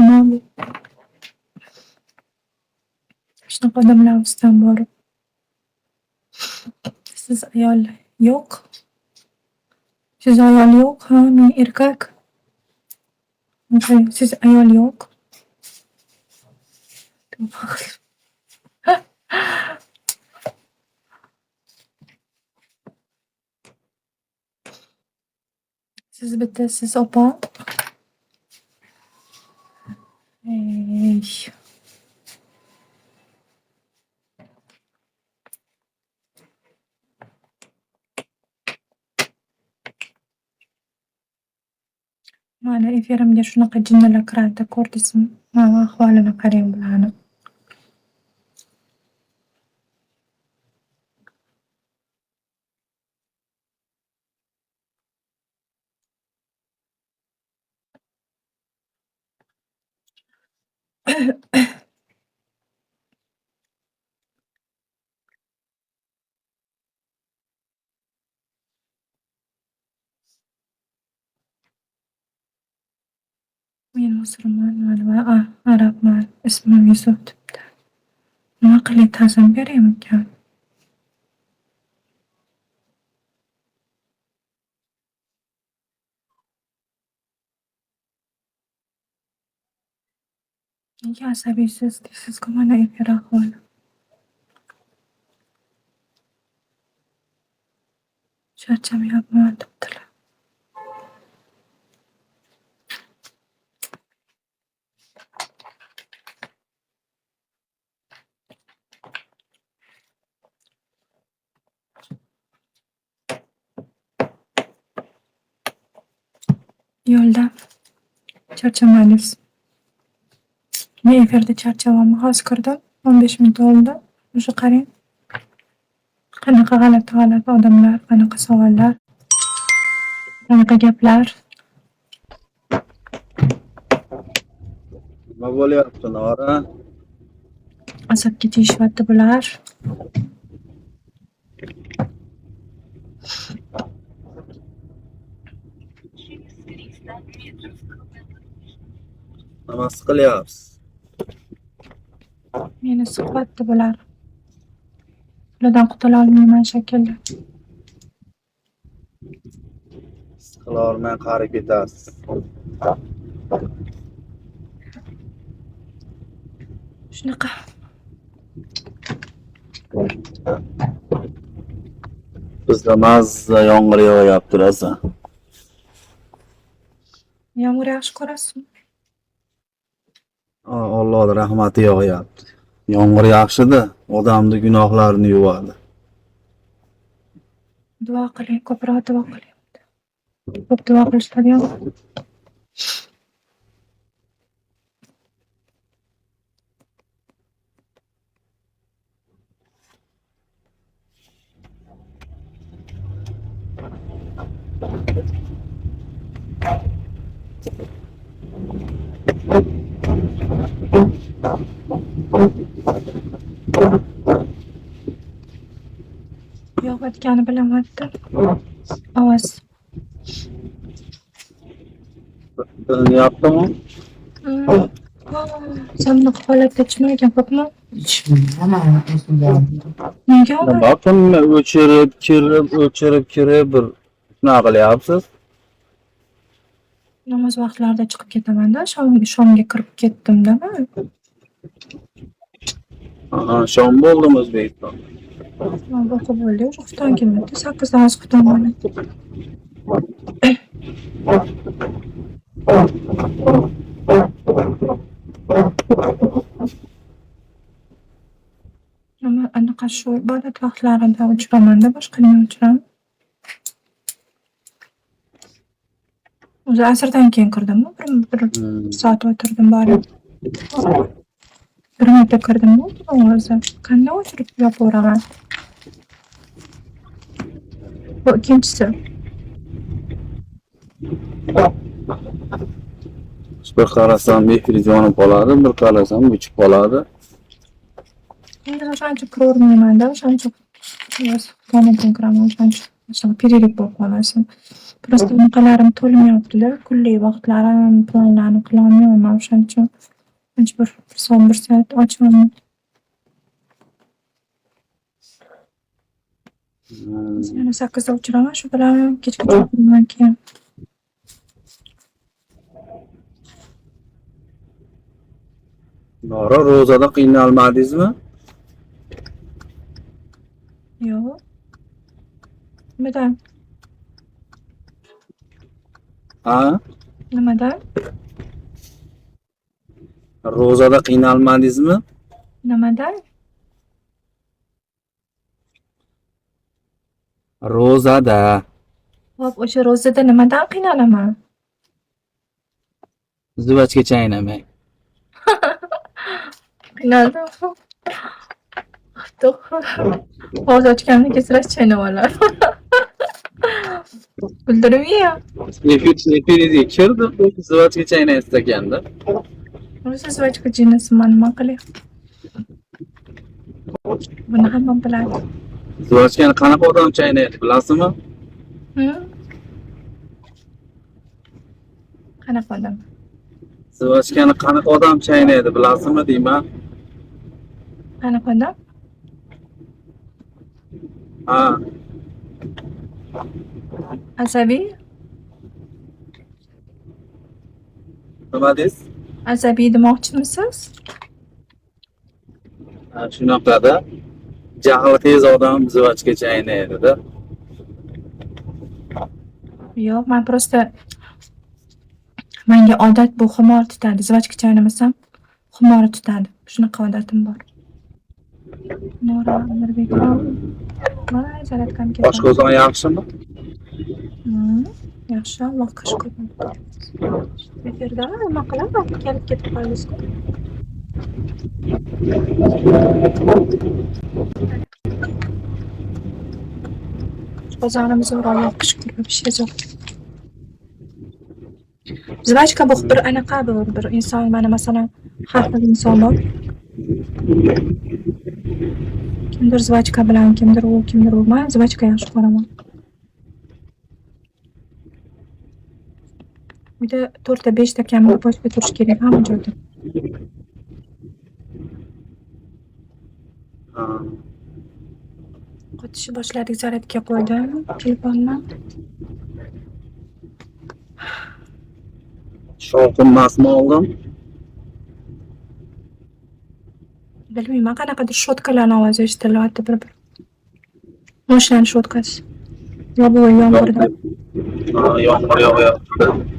Nima bu? Shunaqa odamlar ustidan borib. Siz ayol yo'q. Siz ayol yo'q, ha, men erkak. Siz ayol yo'q. Siz bittasiz opa. Ey. Mana efirimga shunaqa jinnilar kiradi, ko'rdingizmi? Mana ahvolini qarang bularni. Men musulmonman va arabman. Ismim Yusuf debdi. Nima qilay, ta'zim beraymikan? Nega asabiysiz deysizku mana efir ahvoli. Charchamayapman debdilar. Yo'lda charchamadingiz. Men efirda charchayapman. Hozir kirdim. 15 minut oldi. O'sha qarang. Qanaqa g'alati-g'alati odamlar, qanaqa savollar, qanaqa gaplar. Nima bo'lyapti, Nora? Asabga tegishyapti bular. Nimasi qilyapsiz? Meni siqyapti bular. Bulardan qutula olmayman shekilli. Siqilolmay qarib ketasiz. Shunaqa. Bizda mazza yomg'ir yog'yapti rosa. Yomg'ir yaxshi ko'rasizmi? Allohning rahmati yog'yapti. Yomg'ir yaxshi-da, odamni gunohlarini yuvadi. Duo qiling, ko'proq duo qiling. Ko'p duo qilishadi yomg'ir. Yog'ayotgani bilinmayapti. Ovoz. Bilinyaptimi? Sen bunaqa holatda ichmagan ko'pmi? Ichmayman, o'zimga. Nega Nima tunni o'chirib, kirib, o'chirib, kirib bir shunaqa qilyapsiz? Namoz vaqtlarida chiqib ketaman-da, shomga kirib ketdim-da man. Aha, shom bo'ldimi O'zbekistonda? O'qib bo'ldi, o'sha xufton kelmabdi. 8 dan hozir xufton bo'ladi. Nima anaqa shu ibodat vaqtlarida o'chiraman-da, boshqa nima o'chiraman? O'zi asrdan keyin kirdimmi? Bir soat o'tirdim borib. Bir marta kirdimmi o'zi? Qanday o'chirib yopaveraman? Bu ikkinchisi. Bir qarasam efiringiz yonib qoladi, bir qarasam o'chib qoladi. Endi o'shancha kiravermayman-da, o'shancha xuftondan keyin kiraman, o'shancha shunaqa перерыв bo'lib qolmasin. Просто unaqalarim to'lmayapti-da. Kunlik vaqtlarim, planlarni qilolmayapman. O'shaning uchun majbur bir soat, bir soat ochyapman. Yana 8da o'chiraman, shu bilan kechgacha o'tirman keyin. Nora, ro'zada qiynalmadingizmi? Yo'q. Nimadan? Ha? Nimadan? Ro'zada qiynalmadingizmi? Nimadan? Ro'zada. Hop, o'sha ro'zada nimadan qiynalaman? Zuvachga chaynamang. Qiynaldim. Og'iz ochganimda kesirash chaynab olardim. Bildirmayam. Efiringizga kirdim, zuvachga chaynaysiz ekanda. O'zi жвачка jinnisiman, nima qilay? Buni hamma biladi. Zuvachkani qanaqa odam chaynaydi, bilasizmi? Qanaqa odam? Zuvachkani qanaqa odam chaynaydi, bilasizmi deyman. Qanaqa odam? Ha, Asabiy? Nima deysiz? Asabiy demoqchimisiz? Ha, shunaqada. Jahli tez odam zuvachka chaynaydi-da. Yo'q, man просто menga odat bu xumor tutadi. Жвачка chaynamasam xumori tutadi. Shunaqa odatim bor. Nora Amirbekov. Voy, zaryadkam ketdi. Oshqozon yaxshimi? Yaxshi, Allohga shukur. Efirda nima qilaman? Kelib ketib qoldingiz-ku. Oshqozonimiz zo'r, Allohga shukur, вообще zo'r. Жвачка bu bir anaqa bu bir inson, mana masalan, har xil inson bor. Kimdir жвачка bilan, kimdir u, kimdir u. Man жвачка yaxshi ko'raman. Uyda 4 ta 5 ta kamida pachka turishi kerak hamma joyda. Ha. Qotishni boshladik, zaryadga qo'ydim telefonni. Shovqinmasmi oldin? Bilmayman, qanaqadir shotkalarni ovozi eshitilyapti bir-bir. Moshinani shotkasi. Yobuvi yomg'irda. Ha, yomg'ir yog'yapti.